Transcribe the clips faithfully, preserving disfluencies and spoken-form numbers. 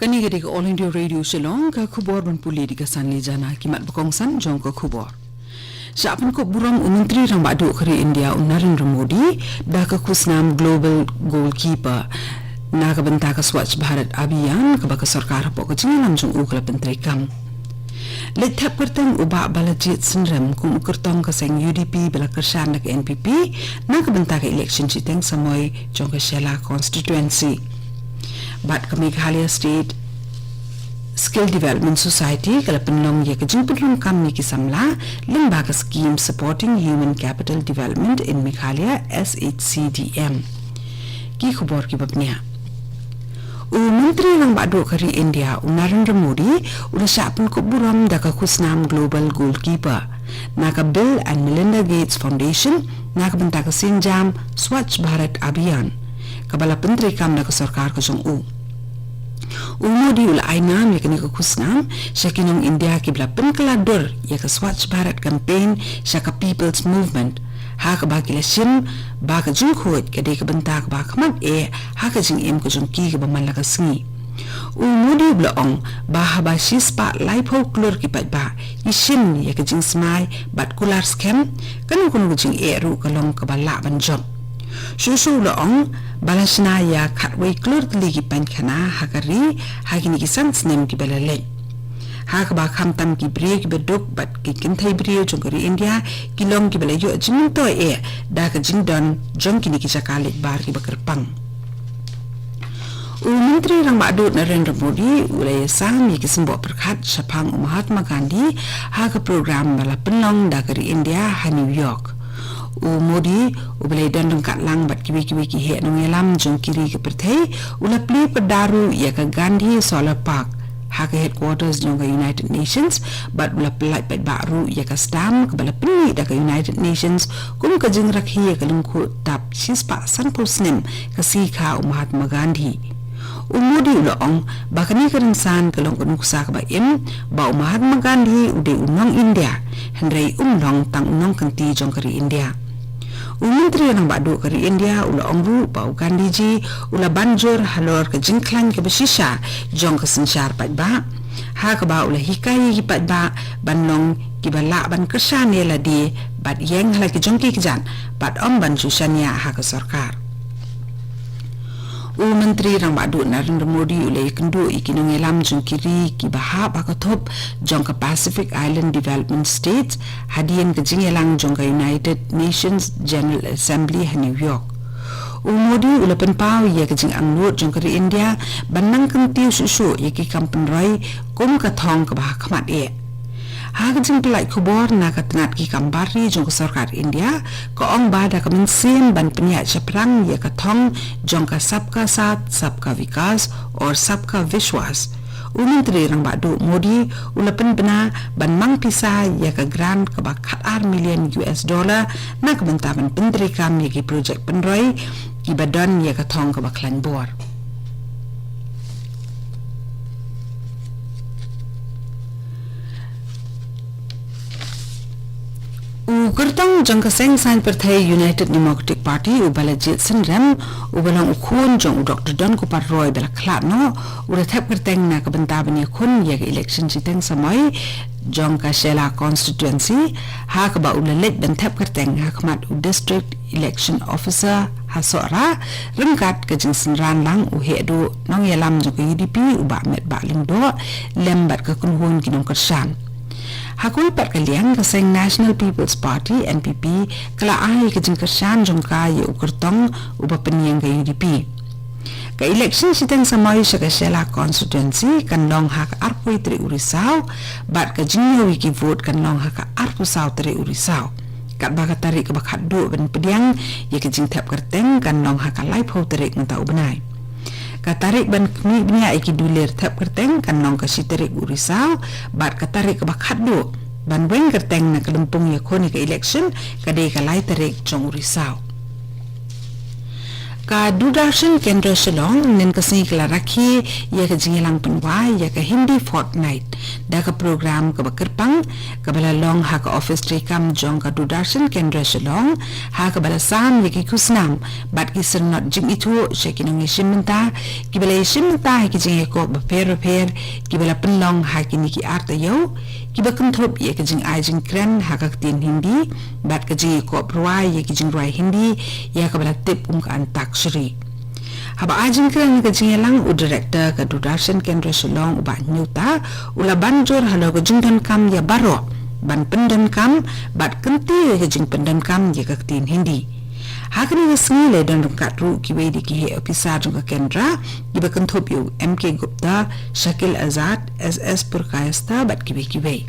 Kane ka dei ka All India Radio Shillong, ka khubor ban pule da ka Sanli Jana. Ki mat ba kongsan jong ka khubor. Shah pynkup burom u Myntri Rangbah Duh ka ri India u Narendra Modi da ka khusnam Global Goalkeeper na ka bynta ka Swachh Bharat Abhiyan kaba ka sorkar hapoh ka jingïalam jong u ka la pyntreikam. Leit thep kyrteng u Bah Balajied Synrem kum u kyrtong ka seng U D P ba la kyrshan da ka N P P na ka bynta ka election shiteng samoi jong ka Shella constituency. Bad ka Meghalaya State Skill Development Society ka la pynlong ïa ka jingpynrung kam ïa ki samla lyngba ka Scheme Supporting Human Capital Development in Meghalaya, S H C D M. Ki khubor kiba bniah. U Myntri Rangbah Duh ka ri India u Narendra Modi u la shah pynkup burom da ka khusnam Global Goalkeeper na ka Bill and Melinda Gates Foundation na ka bynta ka sienjam Swachh Bharat Abhiyan kaba la pyntreikam da ka sorkar ka jong u. U Modi u la ai nam ïa kane ka khusnam sha ki nong India kiba la pynkylla dur ïa ka Swachh Bharat Campaign sha ka People's Movement, ha kaba ki la shim ba ka jingkhuid ka dei ka bynta kaba khmat eh ha ka jingim ka jong ki kaba man la ka sngi. U Modi u la ong ba haba shispah laiphew klur ki paidbah ki shim ïa ka jingsmai bad kular skhem, kano kano ka jingeh ruh ka long kaba lah ban jop. Shuh shuh u la ong ba la shna ïa khatwei klur tylli ki painkhana ha ka ri ha kine ki san snem kiba la leit, ha kaba khamtam ki briew kiba duk bad ki kynthei briew jong ka ri India ki long kiba la ïoh jingmyntoi eh da ka jingdon jong kine ki jaka leit bar kiba kyrpang. U Myntri Rangbah Duh Narendra Modi u la ïasam ïa ki symboh pyrkhat shaphang u Mahatma Gandhi ha ka program ba la pynlong da ka ri India ha New York. U Modi uba la ïadon ryngkat lang bad kiwei kiwei ki heh nongïalam jong ki ri ka pyrthei u la plie pyrda ruh ïa ka Gandhi Solar Park ha ka headquarters jong ka United Nations bad u la pyllait paidbah ruh ïa ka stamp kaba la pynmih da ka United Nations kum ka jingrakhe ïa ka lyngkhuh dap shispah sanphew snem ka sngi kha u Mahatma Gandhi. U Modi u la ong ba kane ka rynsan ka long ka nuksa kaba im ba u Mahatma Gandhi u dei u nong India, hynrei um long tang u nongkynti jong ka ri India. U Myntri Rangbah Duh ka ri India u la ong ruh ba u Gandhi ji u la ban jur halor ka jingkhlaiñ kaba shisha jong ka synshar paidbah, ha kaba u la hikai ïa ki paidbah ban long kiba lah ban kyrshan ïa lade bad ïeng ha la ki jong ki kjat bad ym ban shu shaniah ha ka sorkar. U Myntri Rangbah Duh Narendra Modi u la ïakynduh ïa ki nongïalam jong ki ri kiba hap ha ka thup jong ka Pacific Island Development States hadien ka jingïalang jong ka United Nations General Assembly ha New York. U Modi u la pynpaw ïa ka jingangnud jong ka ri India ban nang kyntiew shuh shuh ïa ki kam pynroi kum ka thong kaba ha khmat eh. Ha ka jingpyllait khubor na ka tnat ki kam bar ri jong ka sorkar India, ka ong ba da ka mynsiem ban pynïaid shaphrang ïa ka thong jong ka Sabka Saath, Sabka Vikas or Sabka Vishwas, u Myntri Rangbah Duh Modi u la pynbna ban mang pisa ïa ka grant kaba khatar million U S dollar na ka bynta ban pyntreikam ïa ki projek pynroi kiba don ïa ka thong kaba khlaiñ bor. U kyrtong jong ka seng saiñ pyrthei United Democratic Party u Balajied Synrem uba long u khun jong u Doktor Donkupar Roy ba la khlad noh u la thep kyrteng na ka bynta ban ïakhun ïa ka election shiteng samoi jong ka Shella constituency, ha kaba u la leit ban thep kyrteng ha khmat u District Election Officer ha Sohra ryngkat ka jingsynran lang u heh duh nongïalam jong ka U D P u Bah Metbah Lyngdoh lem bad ka kynhun ki nongkyrshan. Ha kawei pat ka liang ka seng National People's Party, N P P, ka la ai ka jingkyrshan jong ka ïa u kyrtong uba pynïeng ka U D P. Ka election shiteng samoi sha ka Shella constituency kan long ha ka arphew tarik u Risaw bad ka jingñiew ïa ki vote kan long ha ka arphew saw tarik u Risaw. Katba ka tarik kaba khatduh ban pdiang ïa ka jingthep kyrteng kan long ha ka laiphew tarik mynta u bnai. Ka tarik ban khmih bniah ïa ki dulir thep kyrteng kan long ka shi tarik u Risaw bad ka tarik kaba khatduh ban weng kyrteng na ka lympung ïakhun ïa ka election ka dei ka lai tarik jong u Risaw. Ka Doordarshan Kendra Shillong hynnin ka sngi ka la rakhe ïa ka jingïalang pynwai ïa ka Hindi Fortnight da ka program kaba kyrpang, kaba la long ha ka office treikam jong ka Doordarshan Kendra Shillong, ha kaba la sam ïa ki khusnam bad ki syrnod jingisynei sha ki nongïashim bynta kiba la ïashim bynta ha ki jingïakob bapher bapher kiba la pynlong ha kine ki ar taïew, kiba kynthup ïa ka jingai jingkren ha ka ktien Hindi bad ka jingïakob rwai ïa ki jingrwai Hindi ïa kaba la tip kum ka Antakshari. Haba ai jingkren ha ka jingïalang, u Director ka Doordarshan Kendra Shillong, u Bah Hynñiewta, u la ban jur halor ka jingdonkam ïa baroh ban pyndonkam bad kyntiew ïa ka jingpyndonkam ïa ka ktien Hindi. Ha kane ka sngi la don ryngkat ruh kiwei de ki heh ophisar jong ka Kendra, kiba kynthup ïa u M K Gupta, Shakil Azad, S S Purkayastha bad kiwei kiwei.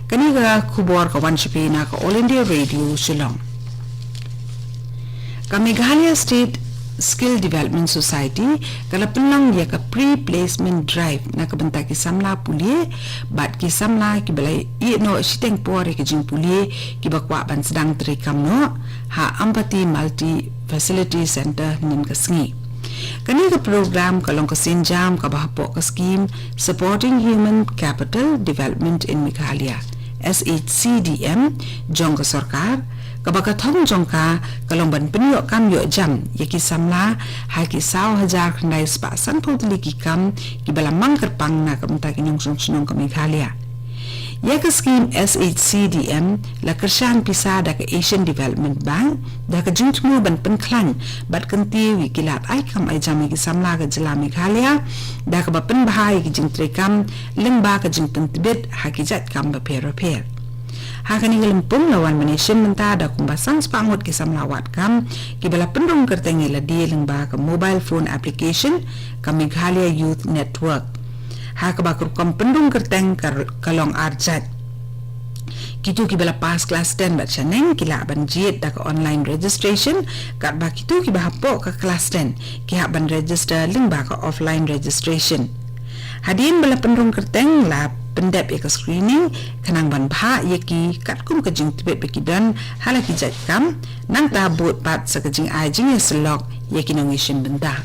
Kane ka khubor ka wan sha phi na ka All India Radio Shillong. Ka Meghalaya State Skill Development Society ka la pynlong ïa ka pre-placement drive na ka bynta ki samla pule bad ki samla kiba la ïehnoh shiteng por ïa ka jingpule, kiba kwah ban sdang treikam noh ha Ampati Multi Facility Centre hynnin ka sngi. Kane ka program ka long ka sienjam kaba hapoh ka skim Supporting Human Capital Development in Meghalaya, S H C D M, jong ka sorkar, kaba ka thong jong ka ka long ban pynïoh kam ïoh jam ïa ki samla ha ki saw hajar khyndai spah sanphew tylli ki kam kiba la mang kyrpang na ka bynta ki nongshong shnong ka Meghalaya. Ïa ka skim S H C D M la kyrshan pisa da ka Asian Development Bank da ka jingthmu ban pynkhlaiñ bad kyntiew ïa ki lad ai kam ai jam ïa ki samla ka jylla Meghalaya, da kaba pynbha ïa ki jingtreikam lyngba ka jingpyntbit ha ki jait kam bapher bapher. Ha kane ka lympung la wan ban ïashim bynta da kumba san spah ngut ki samla wad kam kiba la pynrung kyrteng ïa lade lyngba ka mobile phone application ka Meghalaya Youth Network. Ha kaba ka rukom pynrung kyrteng ka, ka long ar jait. Kito kiba la pass klas ten bad shaneng ki lah ban jied da ka online registration, katba kito kiba hapoh ka klas ten ki hap ban register lyngba ka offline registration. Hadien ba la pynrung kyrteng la pyndep ïa ka screening, khnang ban bha ïa ki katkum ka jingtbit ba ki don ha la ki jait kam, nangta bud pat sa ka jingai jingïasyllok ïa ki nongïashim bynta.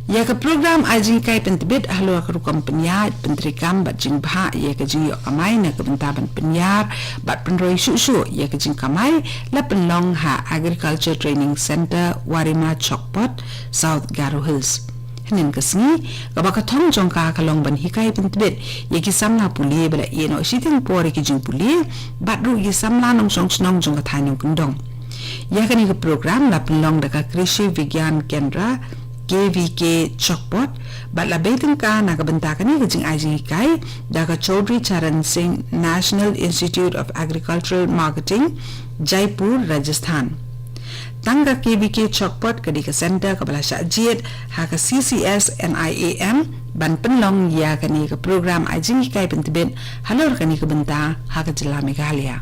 Ïa ka program ai jinghikai pyntbit halor ka rukom pynïaid, pyntreikam bad jingbha ïa ka jingïoh kamai na ka bynta ban pynïar bad pynroi shuh shuh ïa ka jingkamai la pynlong ha Agriculture Training Centre, Warima Chokpot, South Garo Hills. Hynnin ka sngi, kaba ka thong jong ka ka long ban hikai pyntbit ïa ki samla pule ba la ïehnoh shiteng por ïa ki jingpule bad ruh ïa ki samla nongshong shnong jong ka thaiñ nongkyndong. Ïa kane ka program la pynlong da ka Krishi Vigyan Kendra, K V K Chokpot, bad la bei tyngka na ka bynta kane ka jingai jinghikai da ka Chaudhry Charan Singh National Institute of Agricultural Marketing, Jaipur, Rajasthan. Tang ka K V K Chokpot ka dei ka centre kaba la shah jied ha ka C C S N I A M ban pynlong ïa kane ka program ai jinghikai pyntbit halor kane ka bynta ha ka jylla Meghalaya.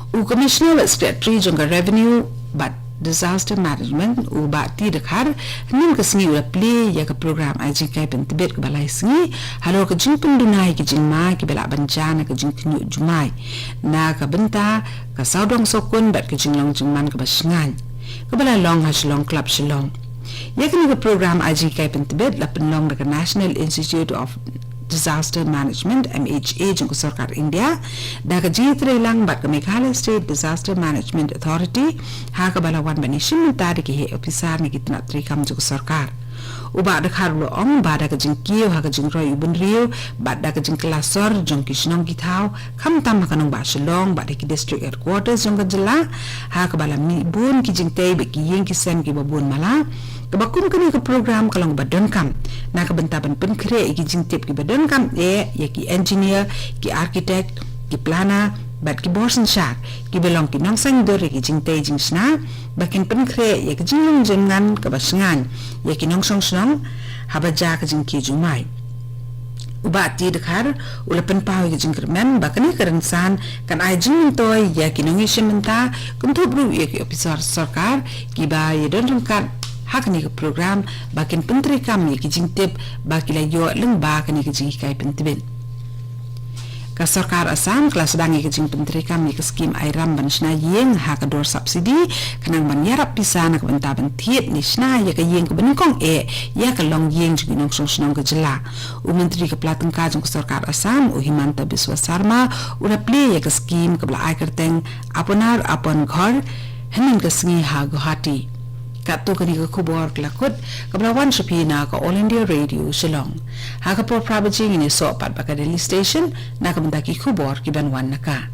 U Commissioner bad Secretary jong ka Revenue bad Disaster Management, u Bah T Dkhar, hynnin ka sngi u la plie ïa ka program ai jinghikai pyntbit kaba lai sngi halor ka jingpynduna ïa ki jingma kiba lah ban jia na ka jingkhynñiuh jumai na ka bynta ka sawdong sawkun bad ka jinglong jingman kaba shngaiñ, kaba la long ha Shillong Club Shillong. Ïa kane ka program ai jinghikai pyntbit la pynlong da ka National Institute of Disaster Management, M H A, jong ka sorkar India, da ka jingïatreilang bad ka Meghalaya State Disaster Management Authority, ha kaba la wan ban ïashim bynta da ki heh ophisar na ki tnat treikam jong ka sorkar. U Bah Dkhar u la ong ba da ka jingkiew ha ka jingroi u bynriew bad da ka jingkylla sor jong ki shnong ki thaw, khamtam ha ka nongbah Shillong bad ha ki district headquarters jong ka jylla, ha kaba la mih bun ki jingtei bad ki ïing ki sem kiba bun mala, kaba kum kane ka program ka long kaba donkam na ka bynta ban pynkhreh ïa ki jingtip kiba donkam eh ïa ki engineer, ki architect, ki planner bad ki bor synshar kiba long ki nongsaiñdur ïa ki jingtei jingshna, ba kin pynkhreh ïa ka jinglong jingman kaba shngaiñ ïa ki nongshong shnong haba jia ka jingkiew jumai. U Bah T Dkhar u la pynpaw ïa ka jingkyrmen ba kane ka rynsan kan ai jingmyntoi ïa ki nongïashim bynta, kynthup ruh ïa ki ophisar sorkar kiba ïadon ryngkat ha kane ka program, ba kin pyntreikam ïa ki jingtip ba ki la ïoh lyngba kane ka jinghikai pyntbit. Ka sorkar Assam ka la sdang ïa ka jingpyntreikam ïa ka skim ai ram ban shna ïing ha ka dor subsidy, khnang ban ïarap pisa na ka bynta ban thied ne shna ïa ka ïing kaba nyngkong eh ïa ka longïing jong ki nongshong shnong ka jylla. U Myntri ka pla tyngka jong ka sorkar Assam, u Himanta Biswa Sarma, u la plie ïa ka skim kaba la ai kyrteng Apnar Apon Ghar hynnin ka sngi ha Guwahati. Katto kane ka khubor ka la kut, kaba la wan sha phi na ka All India Radio Shillong. Ha ka por phra baje ngin ïasoh pat bad ka Delhi Station na ka bynta ki khubor kiban wan na ka.